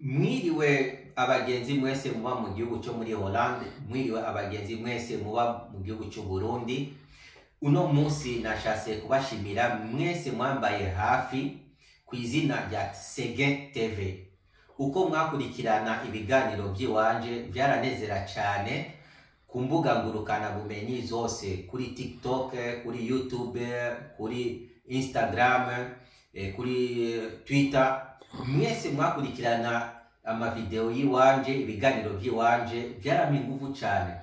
Mwiriwe abagenzi mwese muba mu gihugu cyo muri Hollande, mwiriwe abagenzi mwese muba mu gihugu cy'u Burundi. Uno munsi nashatse kubashimira mwese mwambaye hafi ku izina rya Seguin TV. Uko mwakurikirana ibiganiro by'iwanje byaranezera cyane ku mbuga ngurukana bumenyi zose, kuri TikTok, kuri YouTube, kuri Instagram, kuri Twitter. Mwese mwakurikirana amavideo y'iwanje, ibiganiro by'iwanje byarama ingufu cyane.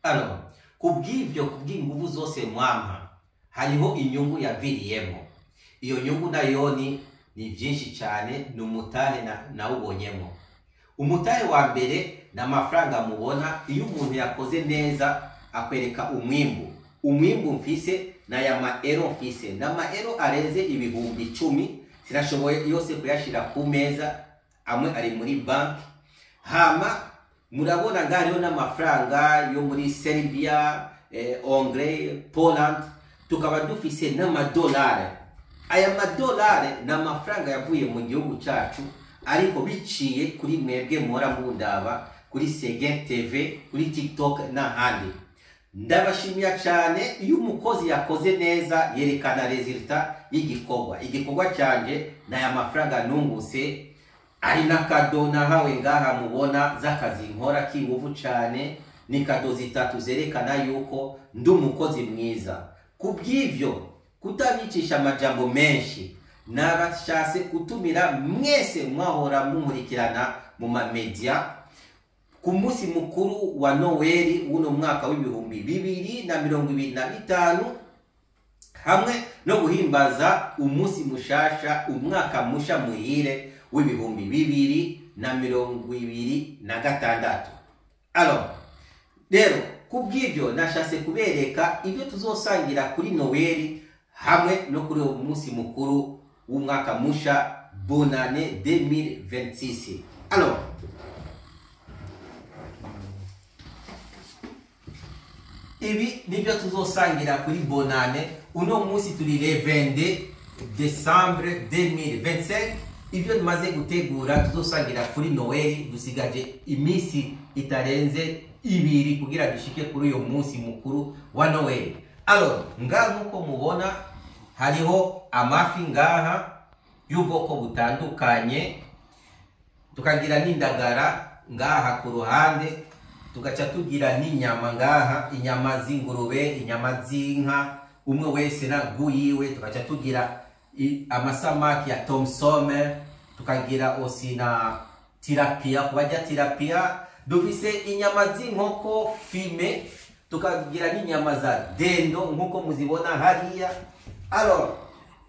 Alors, kubw'ibyo, kubw'ingufu zose mwampa, hariho inyungu yaviriyemo. Iyo nyungu nayo ni byinshi cyane, ni umutahe nawubonyemo. Umutahe wa mbere ni amafaranga mubona. Iyo umuntu yakoze neza akwereka umwimbu. Umwimbu mfise n'aya maero mfise, ni amaero arenze 10,000, sinashoboye yose kuyashira ku meza, amwe ari muri banki. Hama murabona ngaho hariho n'amafaranga yo muri Serbia, Hongrie, Poland, tukaba dufise n'amadolari. Aya madolari ni amafaranga yavuye mu gihugu cyacu, ariko biciye kuri mwebwe muhora mundaba kuri Seguin TV, kuri TikTok n'ahandi. Ndabashimira cyane. Iyo umukozi yakoze neza yerekana résultat y'igikorwa. Igikorwa cyanje n'aya mafaranga nunguse, ari na cadeau nahawe ngaha mubona z'akazi nkora k'ingufu cyane. Ni cadeau zitatu zerekana yuko ndi umukozi mwiza. Kubw'ivyo, kutabicisha amajambo menshi, nabashatse gutumira mwese mwahora mumurikirana mu mamedia ku munsi mukuru wa Noweli w'uno mwaka w'2025, hamwe no guhimbaza umunsi mushasha, umwaka musha muhire w'2026. Alors rero, kubw'ibyo nashatse kubereka ibyo tuzosangira kuri Noweli hamwe no kuri uwo munsi mukuru w'umwaka musha, bonane 2026. Alors, ibi nibyo tuzosangira kuri bonane. Uno munsi turi le 22 décembre 2025. Ibyo tumaze gutegura tuzosangira kuri Noel, dusigaje iminsi itarenze 2 kugira dushike kuri uyo munsi mukuru wa Noel. Alors ngaha nkuko mubona hariho amafi ngaha y'ubwoko butandukanye, tukagira n'indagara ngaha ku ruhande, tugaca tugira n'inyama ngaha, inyama z'ingurube, inyama z'inka, umwe wese na guyiwe. Tugaca tugira amasamaki ya Thomson, tukagira aussi na tilapia, kubajya tilapia. Dufise inyama z'inkoko fumées, tukagira n'inyama za dindon nkuko muzibona hariya. Alors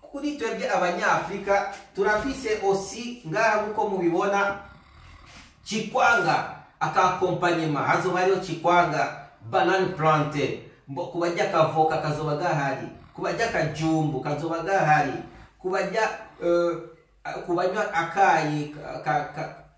kuri twebwe abanyafrika turafise aussi ngaha nkuko mubibona chikwanga, accompagnement hazoba hariho chikwanga, banane plantain, kubajya akavoka kazoba gahari, kubajya akajumbu kazoba gahari, kubajya kubanywa akayi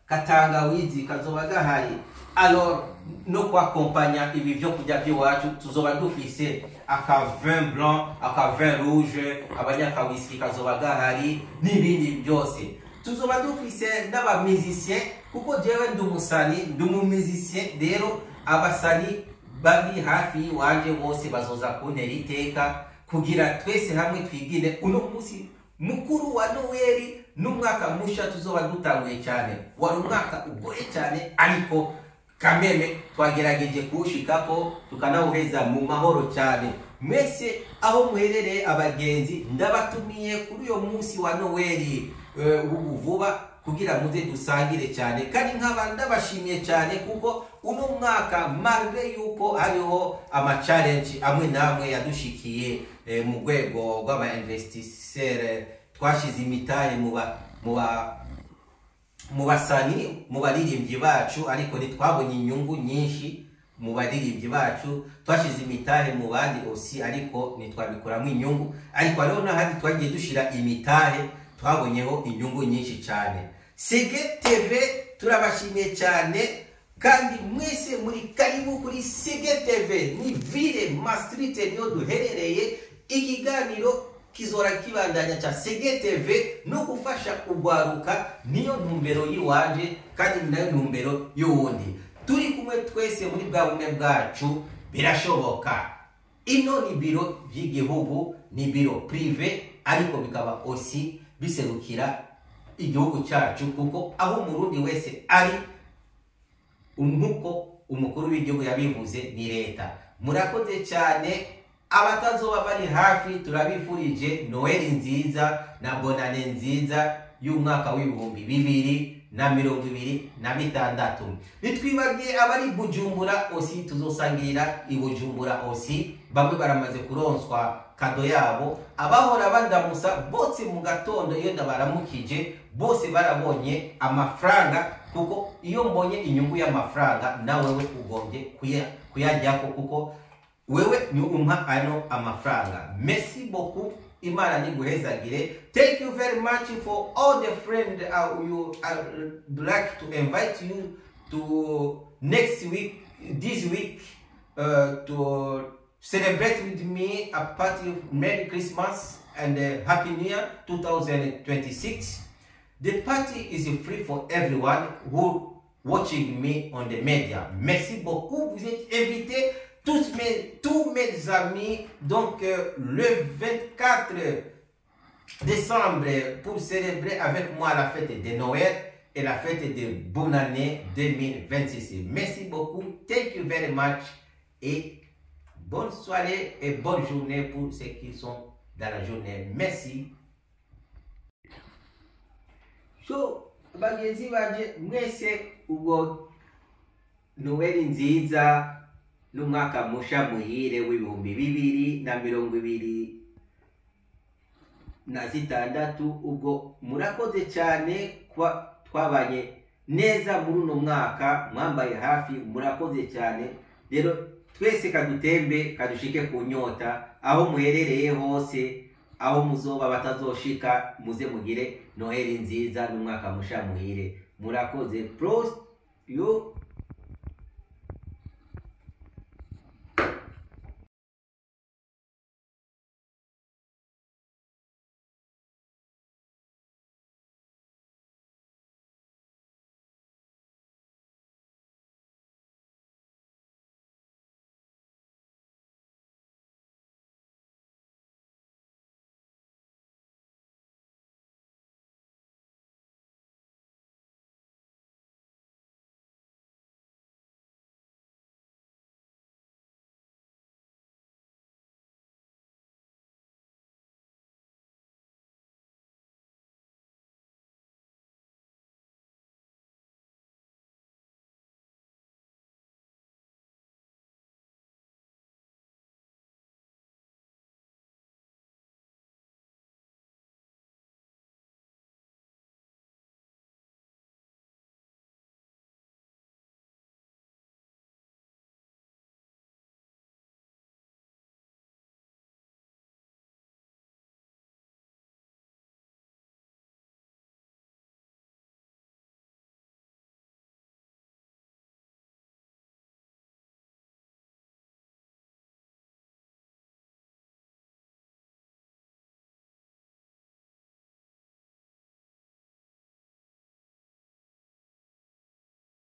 katangawizi kazoba gahari. Alors no kwakompanya ibi byo kurya by'iwacu, tuzoba dufise aka vin blanc, aka vin rouge, abanyaka whisky kazoba gahari n'ibindi byose. Tuzoba dufise n'aba musicien, kuko jewe ndi umusani, ndi umumusicien. Rero abasani bari hafi y'iwanje bose bazoza kuntera iteka kugira twese hamwe twigine uno munsi mukuru wa Noweli n'umwaka musha tuzoba dutanguye cyane. Wari umwaka ugoye cyane, ariko kameme twagerageje kuwushikako tukanawuheza mu mahoro cyane. Mwese aho muherereye abagenzi, ndabatumiye kuri uyo munsi wa Noweli ubu vuba kugira muze dusangire cyane. Kandi nkaba ndabashimiye cyane kuko uno mwaka, malgré yuko hariho ama challenge amwe namwe yadushikiye mu rwego rw'aba investisseur, twashize imitahe mu basani, mu baririmbyi bacu, ariko ntitwabonye inyungu nyinshi mu baririmbyi bacu. Twashize imitahe mu bandi aussi, ariko ntitwabikuramo inyungu. Ariko hariho n'ahandi twagiye dushira imitahe twabonyeho inyungu nyinshi cyane. Seguin TV turabashimiye cyane, kandi mwese muri karibu kuri Seguin TV. Ni ville Maastricht niyo duherereye. Ikiganiro Kizora kibandanya ca Sege TV no gufasha ugwaruka. Niyo ntumbero yiwanje kandi ni nayo ntumbero y'uwundi. Turi kumwe twese muri bwa bumwe bwacu, birashoboka. Ino ni biro vy'igihugu, ni biro privé, ariko bikaba aussi biserukira igihugu cyacu, kuko aho Umurundi wese ari, nkuko umukuru w'igihugu yabivuze, ni leta. Murakoze cyane. Abatazoba bari hafi, turabifurije Noheli nziza na bonane nziza y'umwaka w'2026. Ntitwibagiye abari Bujumbura aussi, tuzosangirira i Bujumbura aussi. Bamwe baramaze kuronswa cadeau yabo. Abahora bandamusa bose mu gatondo, iyo ndabaramukije, bose barabonye amafaranga, kuko iyo mbonye inyungu y'amafaranga, nawewe ugombye kuyajyako, kuko wewe ni umpa ano amafaranga. Merci beaucoup, Imana niguhezagire. Thank you very much for all the friend you I would like to invite you to next week, this week, to celebrate with me a party of Merry Christmas and Happy New Year 2026. The party is free for everyone who watching me on the media. Merci beaucoup. Vous êtes invités, tous mes amis. Donc, le 24 décembre, pour célébrer avec moi la fête de Noël et la fête de bonne année 2026. Merci beaucoup. Thank you very much. Et bonne soirée et bonne journée pour ceux qui sont dans la journée. Merci. So, bagenzi banje mwese, ubwo Noheli nziza n'umwaka musha muhire w'2026. Ubwo murakoze cyane kuba twabanye neza muri uno mwaka, mwambaye hafi, murakoze cyane. Rero twese kadutembe kadushike ku nyota, aho muherereye hose, aho muzoba batazoshika, muze mugire Noheli nziza n'umwaka musha muhire. Murakoze. Prost yo.